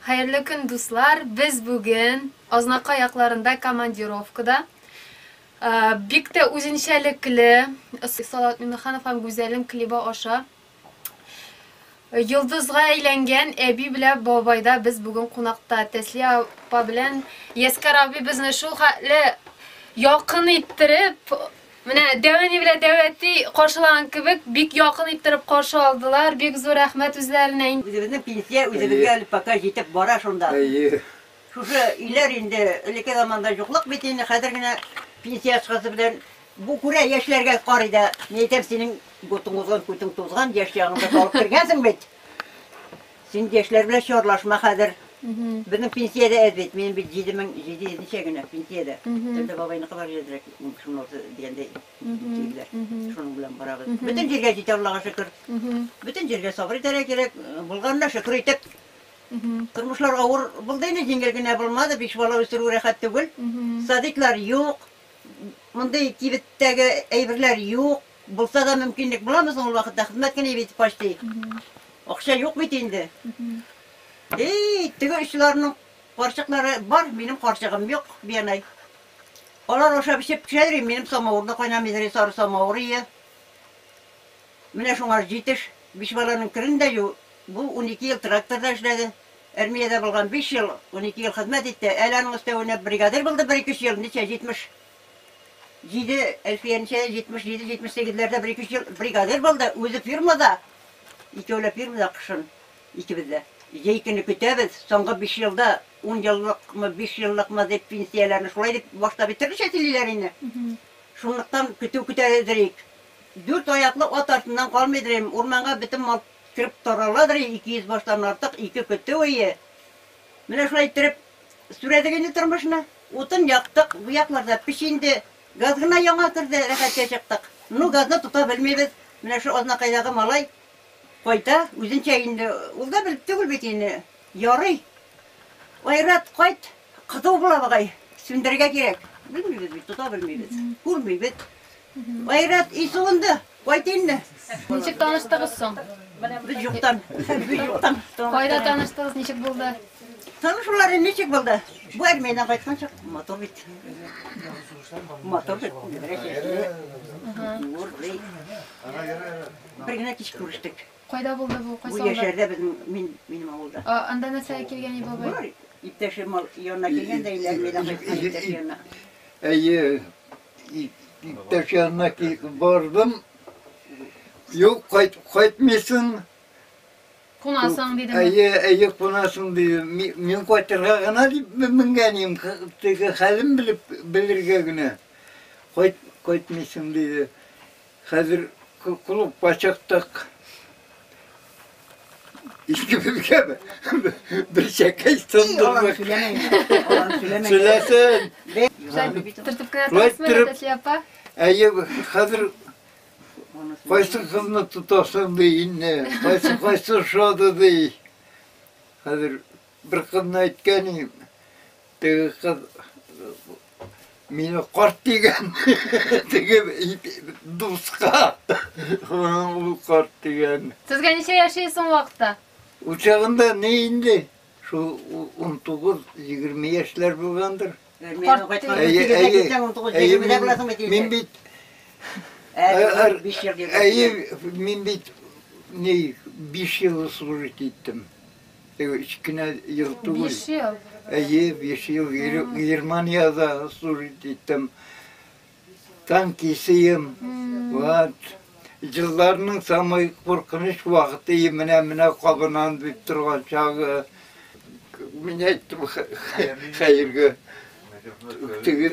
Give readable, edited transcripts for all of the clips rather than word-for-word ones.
Хәерле көн, дуслар! Без бүген Азнакай якларында командировкада. Бик тә үзенчәлекле Салават Миңнеханов һәм Гүзәлем клибы аша йолдызга әйләнгән әби белән бабайда без бүген кунакта. Тәслия апа белән Яскәр абый безне шул хәтле якын иттереп, менә дәү әни белән дәү әти каршылаган кебек, бик якын иттереп каршы алдылар. Бик зур рәхмәт үзләренә. Үзебезнең пенсия үзебезгә әле пока җитеп бара шунда. Әйе. Шушы өйләр инде элекке заманда юклык бит инде, хәзер генә пенсия чыгасы белән бу күрә яшьләргә карый да, мин әйтәм, синең ботың узган, күтең тузган, яшь ягыңда салып кергәнсең бит. Син яшьләр белән чарлашма хәзер. Безнең пенсия дә әз бит, минем бит 7700 ничә генә пенсия дә. Тәлдә бабайныкы бар әзрәк, 15-16 дигәндәй тигезләр. Шуның белән барабыз. Бөтен җиргә җитә, Аллага шөкер. Бөтен җиргә сабыр итәргә кирәк, булганына шөкер итеп. Тормышлар авыр булды инде, җиңел генә булмады, биш бала үстерү рәхәт түгел. Садиклар юк, мондый кибеттәге әйберләр юк. Булса да мөмкинлек буламы соң ул вакытта, хезмәт кенә бит почти. Акча юк бит инде. Эй, теге очларның карчыклары бар, минем карчыгым юк, бианай. Алар ашап эчеп төшәдер, минем самавыр да кайнамыйдыр, сары самавыр ие. Менә шуңар җитеш, биш баланың керен дә ю. Бу 12 ел тракторда эшләде. Әрмиядә булган 5 ел, 12 ел хезмәт итте. Әле аның өстәвенә бригадир булды бер-ике ел, ничә, 77, Әлфия ничә, 77, 78-ләрдә бер-ике ел бригадир булды. Үзе фирмада, икәүләп фирмада кышын, икебез дә. Җәй көне көтәбез, соңгы 5 елда, 10 еллыкмы, 5 еллыкмы дип пенсияләрне шулай дип башта бит төрлечә сөйлиләр инде. Шунлыктан көтү көтәдерик. Дүрт аяклы ат артыннан калмыйдыр им, урманга бөтен мал кереп тараладыр, 200 баштан артык, ике көтү ие. Менә шулай иттереп сүрәдек инде тормышны. Утын яктык, бу якларда пич инде, газ гына яңа керде, рәхәткә чыктык. Ну, газны тота белмибез. Менә шул Азнакайдагы малай кайта, үзенчә инде, ул да белеп түгел бит инде. Ярый. Айрат, кайт, кызу була бугай, сүндерергә кирәк. Белмибез бит, тота белмибез, күрмибез. Айрат, өй суынды, кайт инде. Ничек таныштыгыз соң? Без юктан, без юктан. Кайда таныштыгыз, ничек булды? Танышулары ничек булды? Бу армиядән кайткан чак, матур бит. Матур бит. Бер генә кич күрештек. Кайда булды бу? Кайсы авылда? Бу яшәрдә безнең, мин, минем авылда. Анда нәрсәгә килгән иде бабай? Иптәше янына килгән дә инде армиядән кайткан иптәше янына. Әйе, иптәш янына бардым. Юк, кайт, кайтмыйсың. Кунасың дидеме? Әйе, әйе, кунасың диде. Мин кайтырга гына дип менгән идем, теге хәлен белеп белергә генә. Кайт, кайтмыйсың диде. Хәзер клубка чыктык. Икебезгә бер чәкәй сындырдык. Сөйләсен. Төртеп кенә торасызмы, Нәтәслия апа? Әйе, хәзер кайсы кызны тотасың ди инде, кайсы кайсы ошады ди. Хәзер бер кызны әйткән идем, теге кыз мине карт дигән, теге дуска ул карт дигән. Сезгә ничә яшь иде соң вакытта? Ул чагында ни инде, шул 19-20 яшьләр булгандыр. Әйе, әйе, мин бит Әйе, мин бит ни 5 ел служить иттем. Өч кенә ел түгел. 5 ел? Әйе, 5 ел Германиядә служить иттем. Танкисыем. Вот. Елларның самый куркыныч вакыты менә-менә кабынам дип торган чагы. Мин әйттем хәергә. Теге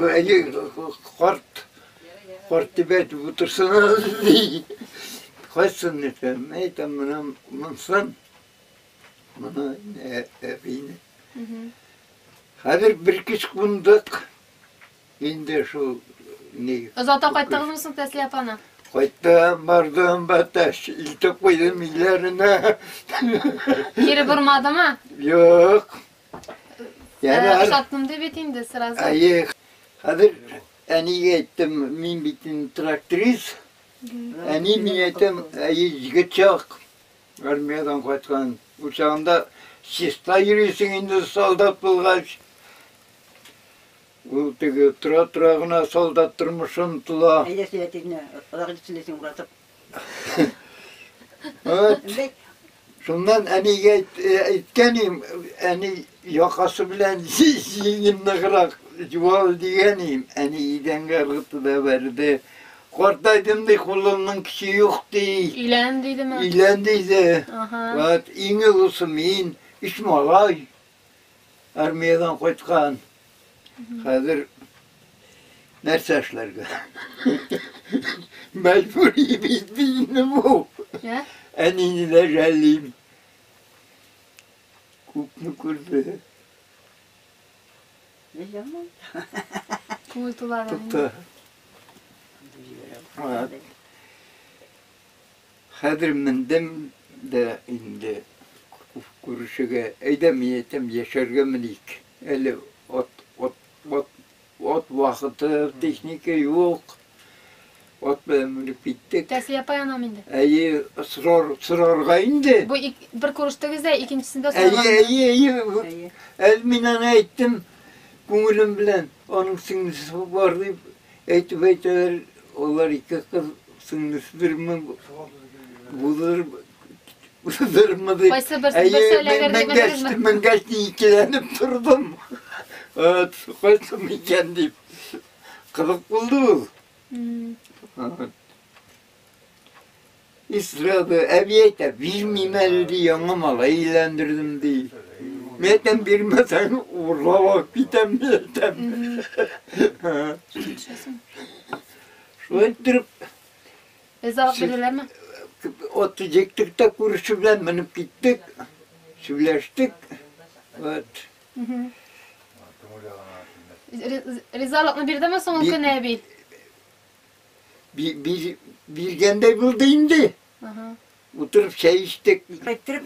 әйе, карт, карт дип әйтеп утырсын ди. Кайсын әйтәм, әйтәм, менә монсын. Моны әбине. Хәзер бер кич кундык. Инде шул ни. Озата кайттыгызмы соң Тәслия апаны? Кайттым, бардым, бәтәш, илтеп куйдым өйләренә. Кире бормадымы? Юк. Ярар. Ошаттым ди бит инде сразу. Әйе. Хәзер әнигә әйттем, мин бит инде тракторист. Әни, мин әйтәм, әйе, егет чак. Армиядән кайткан. Ул чагында Чиста йөрисең инде солдат булгач. Ул теге тора-тора гына солдат тормышы онытыла. Әйдә сөйлә тизне, озак итеп сөйлисең уратып. Вот. Шуннан әнигә әйткән идем, әни якасы белән җиңен ныграк юал дигән идем. Әни идәнгә ыргытты да бәрде. Картайдым ди, кулымның көче юк ди. Өйлән дидеме? Өйлән диде. Вот, иң олысы мин, өч малай армиядән кайткан. Хәзер нәрсә эшләргә? Мәҗбүри бит инде бу. Әнине дә жәллим. Күпне күрде. Күңел тула да. Тукта. Хәзер мендем дә инде күрешергә. Әйдә, мин әйтәм, яшәргә меник. Әле ат, ат, ат, ат вакыты, техника юк. Ат белән менеп киттек. Тәслия апа янам инде. Әйе, сорар, сорарга инде. Бу ик, бер күрештегез дә, икенчесендә сораган. Әйе, әйе, әйе. Әле мин аны әйттем күңелем белән. Аның сеңлесе бар дип әйтеп әйтәләр. Алар ике кыз сеңлеседерме булыр булырмы дип. Кайсы берсе берсе эләгер димәдегезме? Менгәч, икеләнеп тордым. Кайсы микән дип. Кызык булды ул. И сразу әби әйтә, бирмим әле ди, яңа малай өйләндердем ди. Мин әйтәм, бирмәсәң, урлап алып китәм, мин әйтәм. Шулай иттереп, Ризалык бирделәрме? Ат җиктек тә күрше белән менеп киттек, сөйләштек. Вот. Ризалыкны бирдеме соң ул көне әби? Биргәндәй булды инде. Утырып чәй эчтек. Иттереп,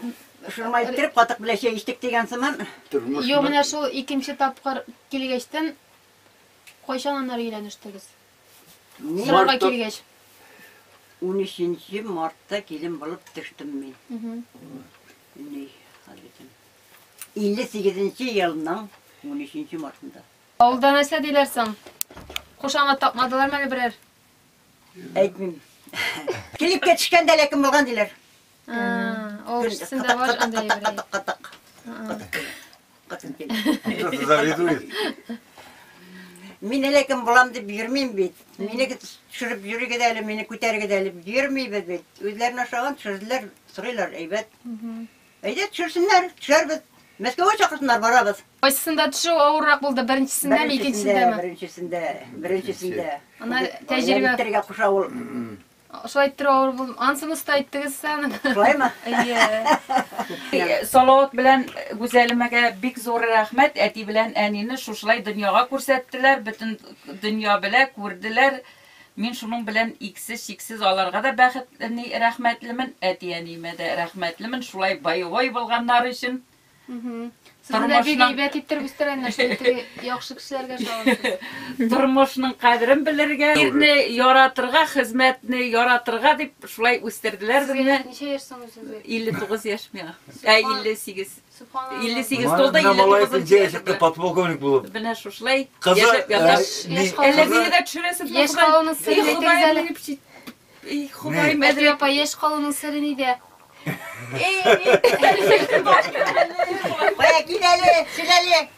шырма иттереп, катык белән чәй эчтек дигән сыман. Юк, менә шул икенче тапкыр килгәчтен кайчан аннары өйләнештегез? Сорарга килгәч. 13 мартта килен булып төштем мин. Ни, 58 елның 13 мартында. Авылда нәрсә диләр соң? Кушамат тапмадылармы әле берәр? Әйтмим. Килеп төшкәндә ләкин булган диләр. Ул кешесендә бар андый бер. Катык, катык. Завидует. Мин әле кем булам дип йөрмим бит. Мине төшереп йөрергә дә әле, мине күтәрергә дә әле йөрмибез бит. Үзләренә ошаган төшерделәр, сорыйлар, әйбәт. Әйдә төшерсеннәр, төшәрбез. Мәскәүгә чакырсыннар, барабыз. Кайсысында төшү авыррак булды, беренчесендәме, икенчесендәме? Беренчесендә, беренчесендә. Ана тәҗрибә. Әйтергә куша ул. Шулай иттерү авыр булды. Анысын оста әйттегез сән. Шулаймы? Әйе. Салават белән Гүзәлемәгә бик зур рәхмәт. Әти белән әнине шушылай дөньяга күрсәттеләр, бөтен дөнья белә, күрделәр. Мин шуның белән иксез-чиксез аларга да бәхет, рәхмәтлемен, әти-әниемә дә рәхмәтлемен, шулай боевой булганнары өчен. Сезне дә бик әйбәт иттереп үстергәннәр, шул теге яхшы кешеләргә ошагансыз. Тормышның кадерен белергә, ирне яратырга, хезмәтне яратырга дип шулай үстерделәр безне. Ничә яшь соң үзегезгә? 59 яшь миңа. Ә 58. 58 тулды, 59 яшь чыкты подполковник булып. Менә шушылай яшәп ята. Әллә мине дә төшерәсез. Яшь калуның сере әйтегез әле. Эй, Ходаем, Әдри апа, яшь калуның сере нидә? Кая кил әле, сөйлә әле.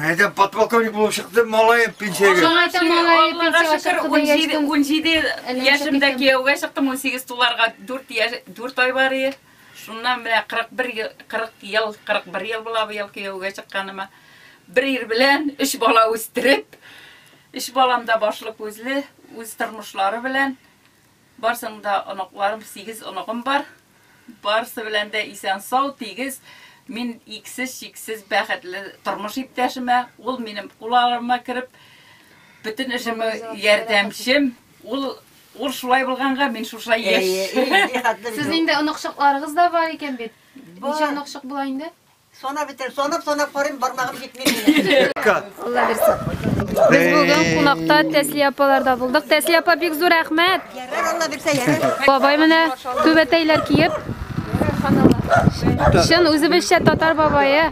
Әйтәм, подполковник булып чыкты, малаем пенсиягә. Шуңа әйтәм, малаем пенсиягә чыкты дигәч. 17 яшемдә кияүгә чыктым, 18 туларга 4 ай бар иде. Шуннан менә 41 40 ел, 41 ел була быел кияүгә чыкканыма. Бер ир белән 3 бала үстереп, 3 балам да башлы күзле, үз тормышлары белән. Барсының да оныкларым, 8 оныгым бар. Барсы белән дә исән сау, тигез. Мин иксез-чиксез бәхетле тормыш иптәшемә, ул минем кулларыма кереп, бөтен эшемә ярдәмчем. Ул шулай булганга мин шушылай яшь. Сезнең инде оныкчыкларыгыз да бар икән бит. Ничә оныкчык була инде? Санап бетер, санап-санап карыйм, бармагым җитми минем. Алла бирсен. Без бүген кунакта Тәслия апаларда булдык. Тәслия апа, бик зур рәхмәт. Ярар, Алла бирсә, ярар. Бабай менә түбәтәйләр киеп. Сөбханалла. Чын үзебезчә татар бабае.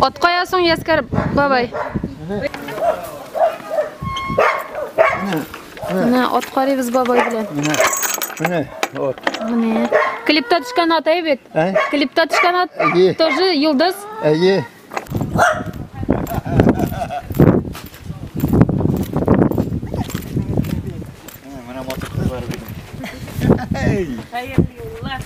Ат кая соң, Яскәр бабай? Менә ат карыйбыз бабай белән. Менә, менә ат. Менә. Клипта төшкән ат әй бит. Ә? Клипта төшкән ат Әйе. тоже йолдыз. Әйе. Менә матур кызлар бит. Хәерле юллар.